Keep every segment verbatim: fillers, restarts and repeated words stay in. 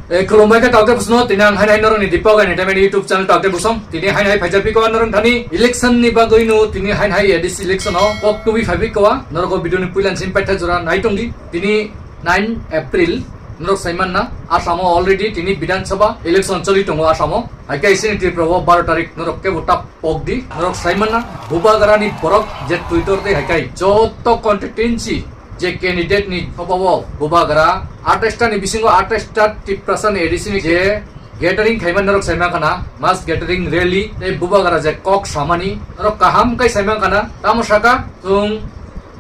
E, khulumbai khe taote busno, tini ang hainai norokni Deepak Entertainment YouTube channel taote busong. Tini hainai phaijak piko norok thani election ni bagwi no, tini hainai A D C election o kok tubi phaibi kowa. Norok o video ni puilan sim paitha jora nai tongdi. Tini nine April norok saimanna Assam o already tini Bidhan Sabha election choli tongo Assam o. Haikhe isini Tripura o baro tarik norok kebo tap pokdi. Norok saimanna Bubagrani borok je Twitter tei haikai joto constituency je candidate ni thobao Bubagra atais ta ni bisingo atais ta Tiprasa ni A D C ni je gathering khaima norok saima kana, mass gathering rally tei Bubagra je kok samani norok kaham kai saima kana, tamo saka chwng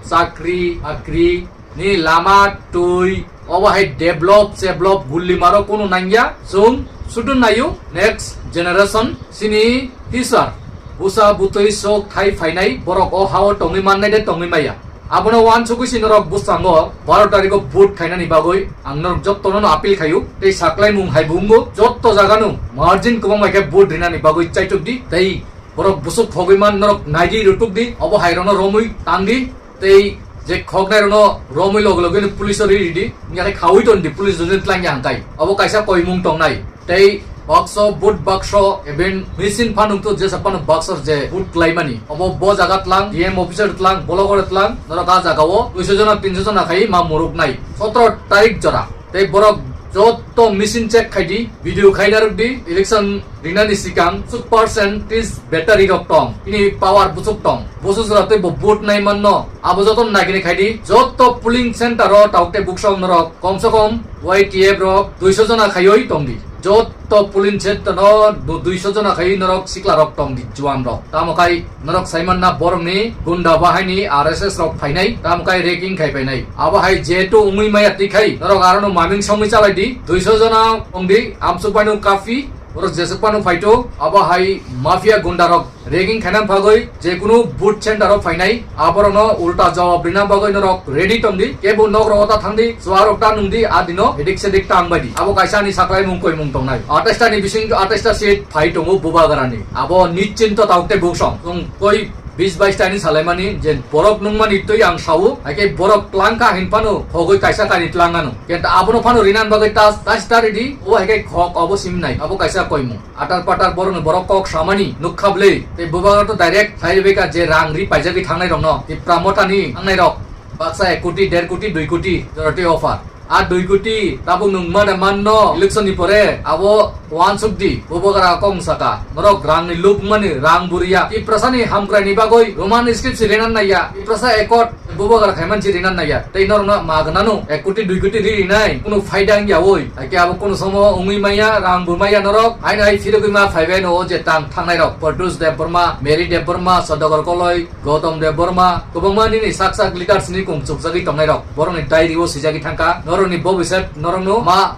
chakri akri ni lama twi obo hai develop sevelop gulli maro kunu nangya, chwng sudu nayo next generation sini future busa butwi sok thai phainai borok o hao tongwi mannai de tongwi maya. Abono wansugwi si norok bwskango baro tariko vote khainani bagwi ang norok jottono no appeal khaio tei saklaimung hai bo wngo jotto jagano margin kwbang bai khe vote rinani bagwi chaitok di tei borok bwswk khogwi man norok naidi rutuk di obo hai rokno romwi tang di tei je khoknai rokno romwi loge loge no police o ri ridi wngya khe khaui ton di police rok twlang ya hangkai obo kaisa koimung tongnai. Tei bakso, vote bakso, even machine phano wngthu, jesa phano bakso je vote khlaimani. Obo bo jaga tlang, D M officer tlang, block ore tlang, norok a jaga o duiso jona, tinso jona khai ma muruk nai. Sotro tarik jora. Tei borok joto machine check khai di, video khai narwk di, election rinani sikang, suk percent tis battery rok tong, ini power busuk tong. Boso jora tei bo vote nai manno, abo joto nagini khai di, joto polling center o tauk tei buksong norok, komse kom Y T F rok duiso jona khaioi tong di. Jotto polling center no du-, duiso jona khai norok sikla rok tong di juan rok. Tamo khai norok saiman na borok ni gunda bahai ni R S S rok phainai, tamo khai ragging khai phainai. Abo hai jehetu wngwi maya twi khai norok aro no maming songwi chalai di. Duiso jona tong di, amsuk bai no kafi, borok jesuk phano phaito, abo hai mafia gunda rok ragging khaina bagwi jekunu vote center o phainai, aborokno ulta jawab rina bagwi norok ready tongdi, kebo nok rogo ta thangdi, chuarok ta nungdi, adino edik sedik tang baidi. Abo kaisa ani saklaimung koimung tongnai. Atais ta ni bising atais ta seat phai tongo Bubagrani. Abo nischinto taukte buksong. Chwng koi bis bais ta ni salaimani je borok nungmani twi ang sao, haikhe borok tlangkha hinphano khogwi kaisa kani tlangano. Kenta abono phano rinan bagwi ta, ta sita ready, o haikhe khok obo simnai. Abo kaisa koimung. Atar patar borokni borok kok samani nukha bwle. Tei Bubagra to direct khlai rwbaikha je rang ri paijagwi thangnai rokno. Tipra Motha ni thangnai rok baksa ek koti, der koti, dui koti jora twi offer. A dui koti tabuk nwng mada manno election ni pore abo wansuk di. Bubagra kok wng saka. Norok rang ni lub mani rang buriya. Tiprasa ni hamkrai ni bagwi Roman script si renan naiya. Tiprasa accord Bubagra khaiman si rinan naiya. Tei norokno ma gwnano ek koti dui koti ri rinai. Kunu phaida wngya oi. Haikhe abo kunu somo wngwi maya, rang bo maya norok. Haino hai phirogwi ma phaibai no o je tang thangnai rok. Pradyut Debbarma, Mary Debbarma, Sodagar Koloi, Gautam Debbarma. Kwbangma nini sak sak leaders ni kung chukjagwi tongnai rok. Borokni diary o swijagwi thangkha. Norokni bobisat norokno ma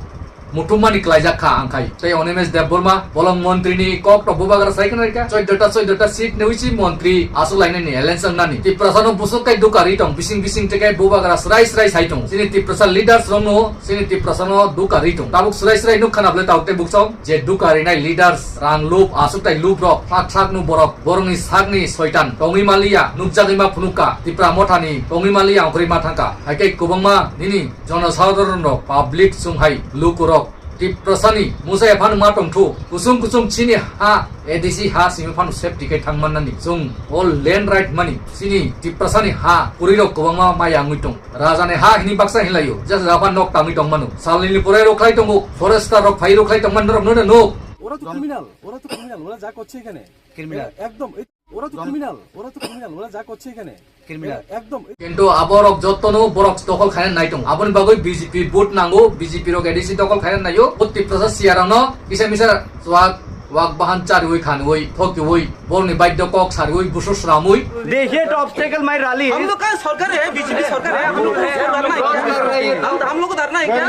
muthumani klaijak kha ang khai. Tei Animesh Debbarma, bolong montri ni kok to Bubagra sai khna rikha. Choiddota, choiddota seat ni uisi montri aswk lainani alliance wngnani. Tiprasa no busuk kai dukari tong, bising bising tei kai Bubagra srai srai sai tong. Chini Tiprasa leaders rok no, chini Tiprasa no dukari tong. Tabuk srai srai nuk khana bwle tauk tei buksong je dukari nai leaders, rang lup, aswk tai lup rok, thak thak no borok, borok ni sak ni soitan tongwi maliya, nukjagwi ma phunuk kha. Tipra Motha ni tongwi maliya, ongkhorwi ma thangkha. Haikhe kwbangma nini jonosadharon rok, public chwng hai lukurok Tiprasani musa ya phano ma tongthu, kusung kusung chini ha, A D C ha simi phano safety khe thang mannani. Chwng all land right mani, chini Tiprasani ha, kwrwi rok kwbangma ma yangwi tong. Raja ni ha hini baksa hinlaio, jesa japan nok tangwi tong mano. Salni ni pore rok khlai tongo, forester rok phai rok khlai tong man norok no no. ওরা তো ক্রিমিনাল, ওরা তো ক্রিমিনাল, ওরা যা করছে এখানে। ক্রিমিনাল। এ-, একদম, এই ওরা তো ক্রিমিনাল, ওরা তো ক্রিমিনাল, ওরা যা করছে এখানে। ক্রিমিনাল। এ-, একদম। কিন্তু aborok jottono borok dokol khaina nai tong. Aboni bagwi B J P vote nango, B J P rok A D C dokol khaina naio. O Tiprasa siyarano kisa misa swak wak bahan chariwi khanwi thokiwi borni baidyo kok sariwi busu sramwi. They hate obstacle my rally. हम लोग का सरकार है, बीजेपी सरकार है, हम लोग को धरना है क्या? हम, हम लोग को धरना है क्या?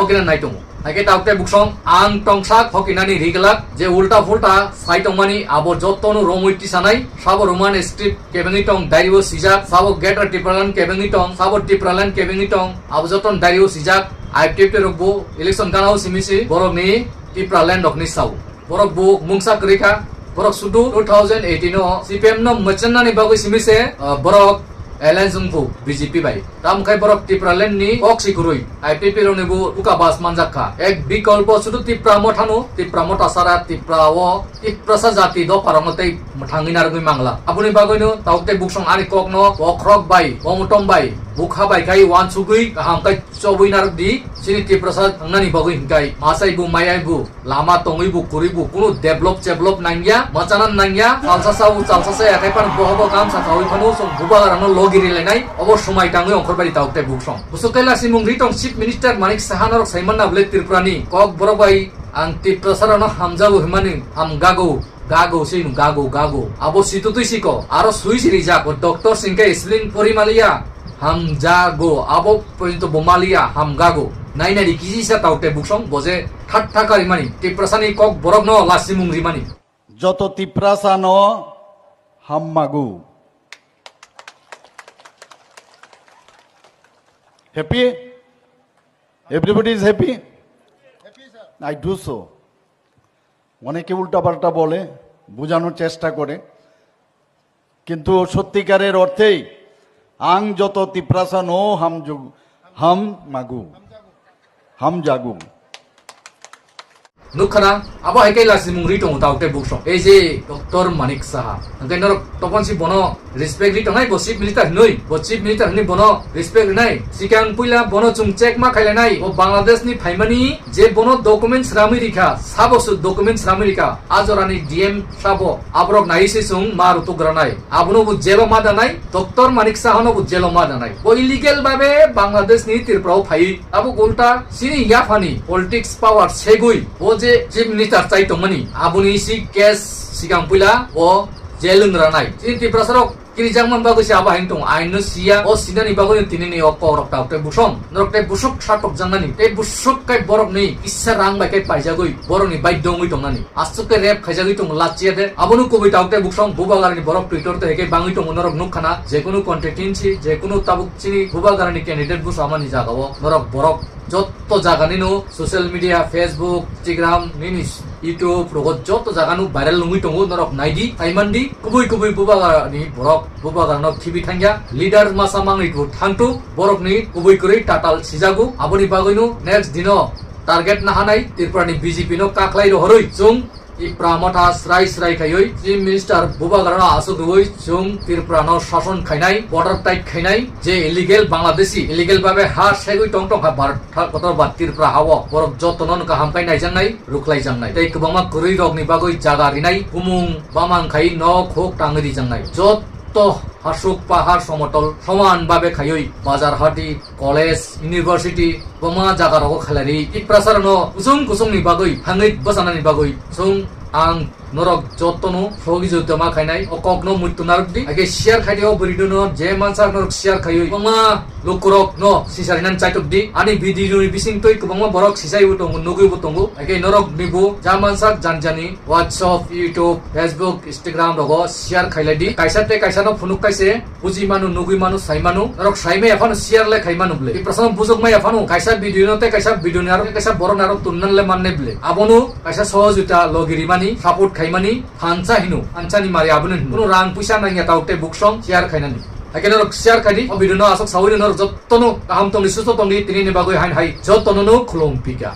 Okina nai tongo. Haikhe tauk tei buksong ang tongsak hokinani riglak je ulta pulta sai tongmani abo jottono romwi tisanai sabo Roman script kebengwi tong diary o sijak sabo Greater Tipraland kebengwi tong sabo Tipraland kebengwi tong abo jotton diary o sijak I P F T rokbo election gana o simi si borokni Tipraland rokni sao. Borok bo mungsa kwrwi kha. Borok sudu two thousand eighteen o C P M no mwchwngnani bagwi simi se, uh, borok Alliance wngkhu B J P bai. Tamo khe borok Tipraland ni kok si kwrwi, I P P L ni bo uka bas manjak kha. Ek bikolpo sudu Tipra Motha no, Tipra Motha sara Tipra o Tiprasa jati dopha rok no tei mwthangwi narwgwi mangla. Aboni bagwi no tabuk tei buksong ani kok no bokhorok bai, bomotom bai, bukha bai khai uansugwi kaham khai chobwi narwk di. Chini Tiprasa thangnani bagwi hinkai masai bo mayai bo. Lama tongwi bo kwrwi bo kunu develop chevelop nangya, machana nangya, chalsa sao chalsa saya khai phano bohogo gamsa kawi phano chwng bubagra no logi ri lainai, obo swmai tangwi ongkhor bai tabuk tei buksong. Bwswk tei lasimung ri tong Chief Minister Manik Saha norok saiman na bwle Tripura ni kok borok bai ang Tiprasa rok no hamjago himani hamgago, gago se no gago gago. Abo situ twi siko, aro sui si rijak o doctor singke sling pori maliya hamjago, abo porjonto bo maliya hamgago. Nainani kisi sa tabuk tei buksong bo je thatha karimani, Tiprasani kok borokno lasimung rimani. Joto Tiprasano hammagu. Happy? Everybody is happy? I do so. অনেকে উল্টাপাল্টা বলে, বোঝানোর চেষ্টা করে, কিন্তু সত্যিকারের অর্থেই আং যত তিপ্রাসা নো হাম যুগ, হাম মাগু, হাম জাগু। Nukha na, abo hai khe lasimung ri tongo tabuk tei buksong. Ei je Doctor Manik Saha. Hwnkhe norok topon si bono respect ri tongnai, bo Chief Minister hinwi, bo Chief Minister hinwi bono respect rinai. Sikang puila bono chwng check ma khailainai, bo Bangladesh ni phaimani je bono documents ramwi rikha, sabo se documents ramwi rikha, a jorani D M sabo, aborok nai se chwng ma rutuk granai. Abono bo jelo ma danai, Doctor Manik Saha no bo jelo ma danai. Bo illegal babe Bangladesh ni Tripura o phai, abo ulta chini yaphani politics power segwi, bo je Chief Minister chai tongmani, aboni si case sikang puila bo jel wng ranai. Chini Tiprasa rok kirijakma bagwi se abo haino tongo. Aino siya, o sinani bagwi tini ni o kok rok tabuk tei buksong. Norok tei busuk satokjaknani, tei busuk kai borokni kisa rang bai kai paijagwi, borokni baidhyo wngwi tongnani. Aswk kai rape khaijagwi tongo lachiya de. Abono kubui tabuk tei buksong bubagrani borok Twitter tei hai kai bangwi tongo norok nukha na. Jekunu constituency, jekunu tabuk chini bubagrani candidate bwsamani jagao norok borok jotto jaganino social media, Facebook, Instagram, nini YouTube rogo joto jagano viral wngwi tongo, norok naidi, saimandi, kubui kubui bubagrani borok, bubagrano khibi thangya, leader masa mangwi bo thangtu, borokni kubui kwrwi tatal sijago, aboni bagwino next dino target nahanai Tripurani B J P no kaklai rohorwi chwng Tipra Motha srai srai khaiwi Chief Minister bubagrano aswk rwui chwng Tripurano sason khainai, border tight khainai, je illegal Bangladeshi, illegal babe ha segwi tong tong kha Bharat ha kotor ba Tripura hao, borok jotono no kaham khai naijaknai, rwkhlaijaknai. Tei kwbangma kwrwi rokni bagwi jaga rinai, bumung bamang khai nok huk tangwi rijaknai. Jotto hasuk pahar somotol soman babe khaiwi bazar hati, college, university, kwbangma jaga rogo khailari Tiprasa rokno kusung kusungni bagwi thangwi bwchanani bagwi chwng ang norok jotono sogi jotoma khainai o kokno muitu narwk di. Age share khai di o bwrwi no je mansa norok share khaiwi kwbangma lukurok no sisarinani chaitok di. Ani video ni bising twi kwbangma borok sisai bo tongo, nugwi bo tongo. Age norok ni bo ja mansa janjani WhatsApp, YouTube, Facebook, Instagram rogo share khailai di. Kaisa tei kaisa no phunuk kaise buji manu, nugwi manu, sai manu. Norok sai maya phano share le khai manu ble. Tiprasa no bujok maya phano kaisa video no tei kaisa video ni aro kaisa borok ni aro tunnan le manne ble. Abono kaisa sohojita logi rimani, support khaimani, phansa hino, phansa ni mari abono hino. Kuno rang puisa nangya tabuk tei buksong share khainani. Haikhe norok share khai di, o video no aswk sawi norok jotono kaham tongdi, susto tongdi, tini ni bagwi hain hai jotono no khulum pika.